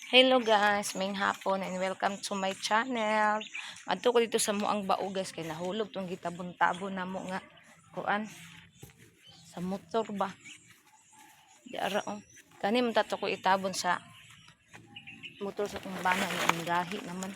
Hello guys, maayong hapon and welcome to my channel. Adto ko dito sa amoang bao, guys, kay nahulog tong gitabon-tabon namo nga kuan sa motor ba. Di ara oh. Kani man tato ko itabon sa motor sa akong bana ni ang gahi naman.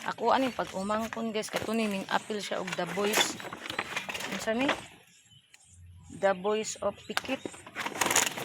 Ako aning pag umangkon, guys, katuni ning apil siya og The Voice. Unsa ni? The Voice of Pikit.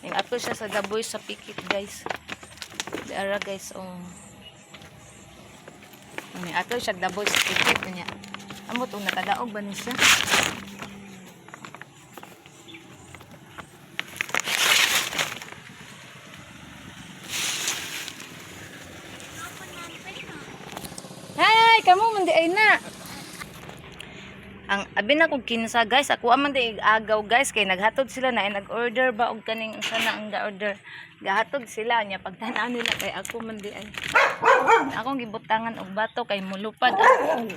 Ning apil siya sa The Voice sa Pikit, guys. Di ara, guys, oh. Ni ato siya The Voice sa Pikit niya. Amot og nakadaog ba ni siya? Hay, kamo man di ay na. Ang abi na kog kinsa, guys, ako man di agaw, guys, kay naghatod sila na ay nag-order ba og kaning unsa na ang ga-order. Gahatod sila niya pagtan-aw nila kay ako man di ay. Akong gibutangan og bato kay mulupad ang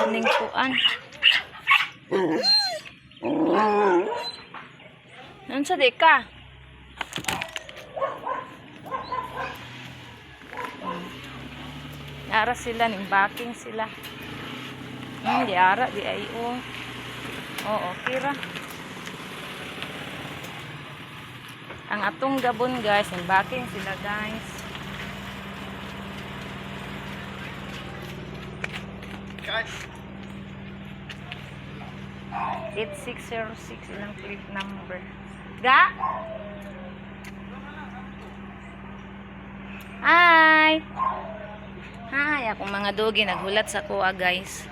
kaning kuan. Unsa di ka? Ara sila ning backing sila. Di ara di ay oh. Oo, okay ra. Ang atong gabon, guys, ning backing sila, guys. Guys, 8606 ilang plate number. Ga? Hi! Hi, akong mga dugi naghulat sa kuha, guys.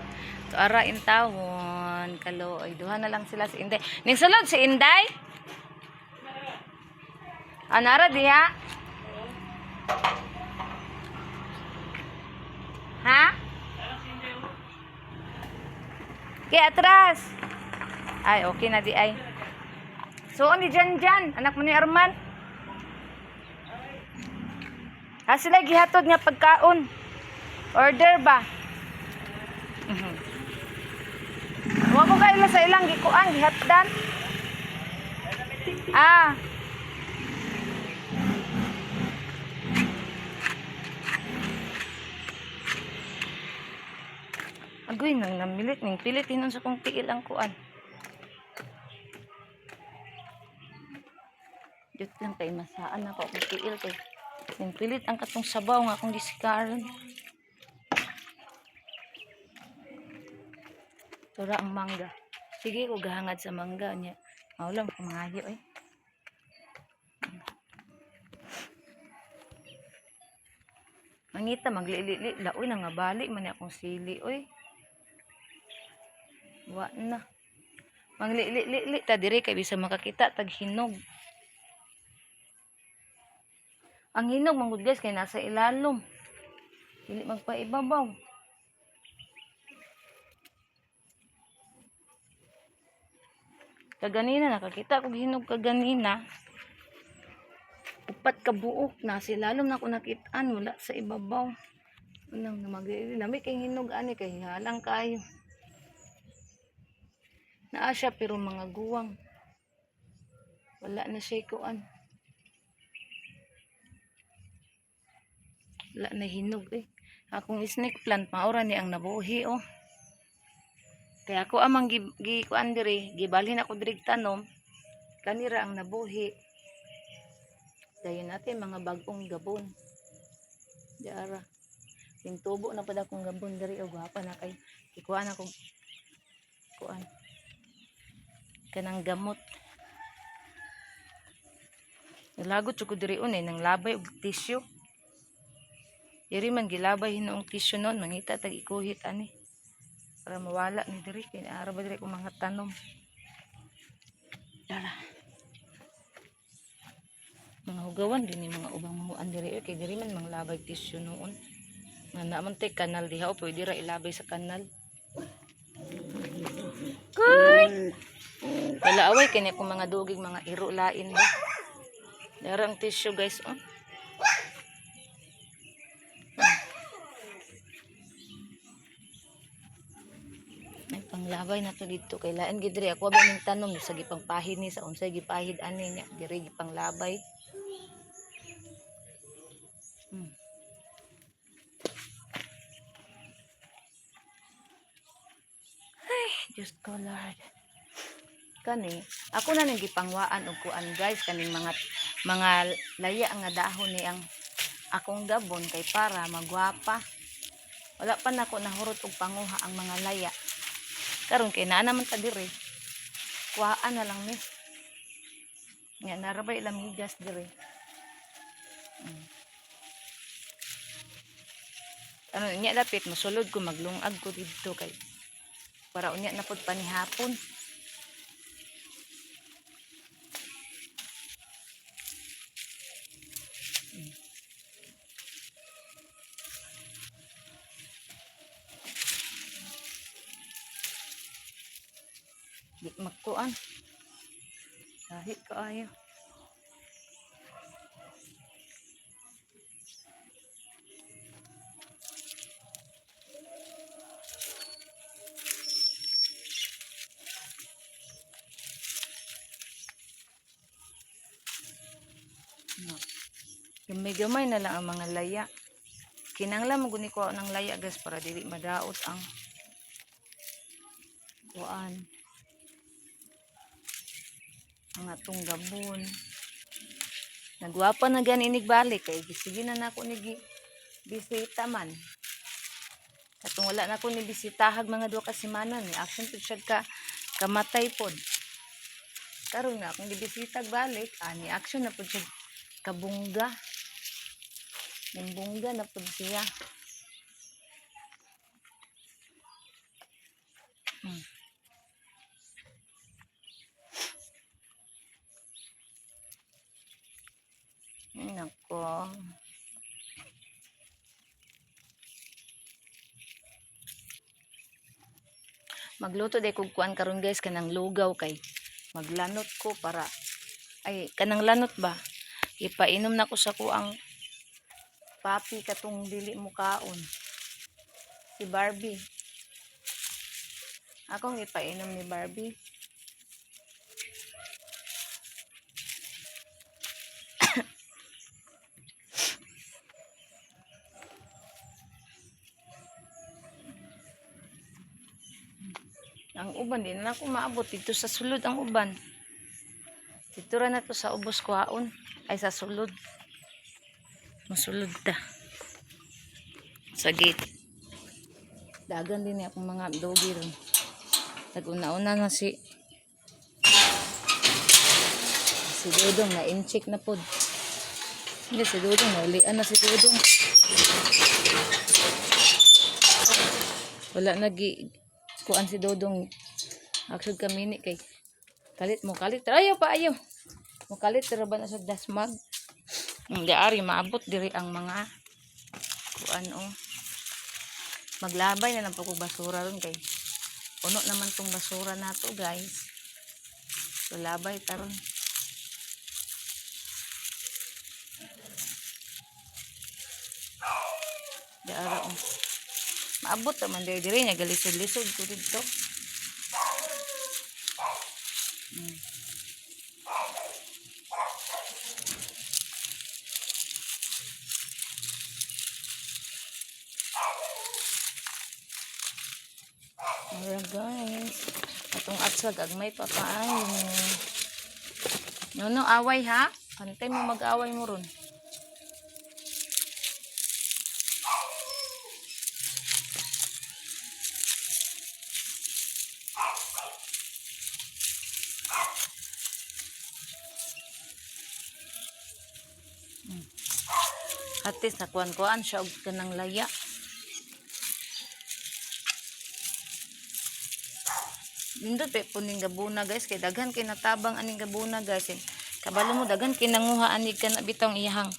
To ara in tawon kalo ay duha na lang sila si Inday. Ning sulod si Inday? Anara diha? Ha? Kaya atras. Ay, okay na di ay. So, ni Jan Jan, anak mo ni Arman. Ha, sila gihatod nga pagkaon. Order ba? Wa ko kaila sa ilang gikuan, gihatdan. Ah. Agoy nang namilit ning pilit hinon sa kong tiil ang kuan. Jut lang kay masaan ako akong tiil kay ning pilit ang katong sabaw nga akong gisikaran. Tura ang mangga. Sige ko gahangad sa mangga niya. Maulam ko mangayo eh. Mangita maglili laoy na nga bali man ni akong sili oy. Wa na. Manglili-li ta dire kay bisa makakita tag hinog. Ang hinog man gud, guys, kay nasa ilalom. Dili magpaibabaw. Kaganina nakakita kog hinog kaganina. Upat ka buok nasa ilalom na ako nakitaan, wala sa ibabaw. Unang maglili nami kay hinog ani kay halang kayo. Naa siya pero mga guwang. Wala na siya kuan. Wala na hinog eh. Akong snake plant maura ni ang nabuhi oh. Kaya ako amang gi, gi kuan diri, gibalhin ako diri tanom. Kanira ang nabuhi. Dayon natin mga bagong gabon. Di ara. Tubo na pud akong gabon diri og gwapa na kay ikuan ako kuan kanang gamot. Nalagot jud ko diri on eh, nang labay og tissue. Diri man gilabay hinuong tissue noon, mangita tag ikuhit ani. Para mawala ni diri kay ara ba diri kong mga tanom. Dara. Mga hugawan din ni mga ubang mahuan diri eh, kay diri man mga labay tissue noon. Nga naman tay kanal diha o pwede ra ilabay sa kanal. Kuy! Wala away kini akong mga dugig mga iro lain ba. Dara ang tissue, guys, oh. Ay panglabay na to dito kay lain gid diri ako ba ning tanom sa gipangpahid ni sa unsay gipahid ani niya diri gipanglabay. Diyos ko, Lord. Kani, ako na nang gipangwaan og kuan, guys, kaning mga laya nga dahon ni ang akong gabon kay para magwapa. Wala pa nako nahurot og panguha ang mga laya. Karon kay naa naman ta diri. Kuhaan na lang ni. Nga narabay lamigas diri. Ano nya dapit mosulod ko, maglungag ko didto kay para unya na pud panihapon. Di magkuan. Kahit kaayo. No. Gamay-gamay na lang ang mga laya. Kinanglan mo guni ko ng laya, guys, para dili madaot ang kuan. Ang atong gabon. Nagwapa na gani inig balik kay sige na nako ni bisita man. Katong wala na ko ni bisitahag mga 2 ka semana ni action pud siya ka kamatay pod. Karon nga akong gibisitag balik, ani action na pud siya kabungga. Nimbungga na pud siya. Ay, nako. Magluto day kog kuan karon, guys, kanang lugaw kay maglanot ko para ay kanang lanot ba, ipainom na ko sa kuang papi katong dili mo kaon, si Barbie. Akong ipainom ni Barbie. Ang uban di na ako maabot dito sa sulod ang uban. Dito ra na to sa ubos kuhaon ay sa sulod. Masulod ta. Sa gate. Dagan din akong mga doggy ron. Nag-una-una na si Dudong na incheck na pod. Hindi si Dudong, naulian na si Dudong. Wala nagi kuan si Dudong. Aksyon kami ni kay kalit mo kalit. Ayaw pa ayaw. Mo kalit ra ba na sa dasmag. Hindi ari maabot diri ang mga kuan oh. Maglabay na lang po kog basura ron kay puno naman tong basura nato, guys. So labay taron. Diara oh. Maabot man diri diri nya galisod-lisod ko didto. Alright, guys. Atong atsag agmay pa kaayo. No, no, away ha. Pantay mo mag-away mo ron. At least nakuan-kuan siya og kanang laya. Nindot pa po ning gabuna, guys, kay daghan kay natabang aning gabuna, guys. Eh, kabalo mo daghan kay nanguha ani kana bitawng iyahang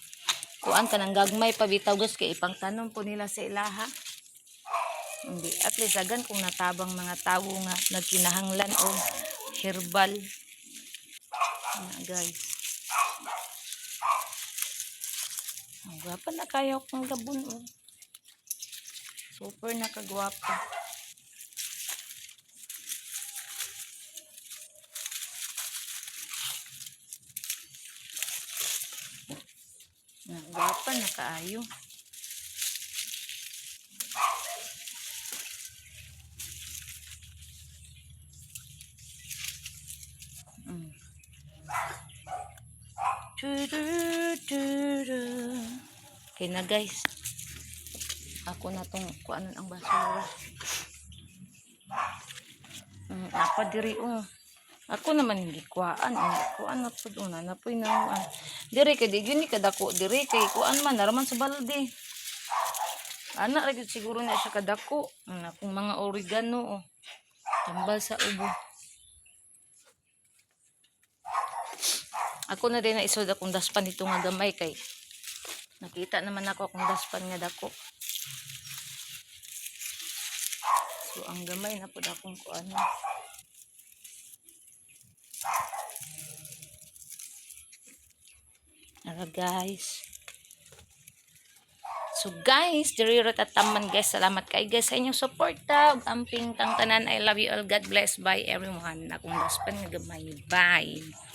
kuan, kanang gagmay pa bitaw, guys, kay ipangtanom po nila sa ilaha. Hindi, at least daghan kung natabang mga tawo nga nagkinahanglan og herbal. Na, guys. Ang gwapa na kayo kong gabon oh. Super nakagwapa. Na, gwapa na kaayo. Du, du, du, du. Okay na, guys. Ako na tong kuanon ang basura. Apa diri oh. Ako naman hindi kuan, eh. Kuan na pud una na puy na. Diri kay di gyud ni kadako diri kay kuan man naraman sa balde. Ana ra gyud siguro na siya kadako. Akong mga oregano oh. Tambal sa ubo. Ako na din na isod akong daspan dito nga gamay kay nakita naman ako akong daspan nga dako. So ang gamay na pud akong kuan. Ara, guys. So guys, diri ra tataman, guys. Salamat kay guys sa inyong suporta. Ug amping tang tanan. I love you all. God bless. Bye everyone. Akong daspan nga gamay. Bye.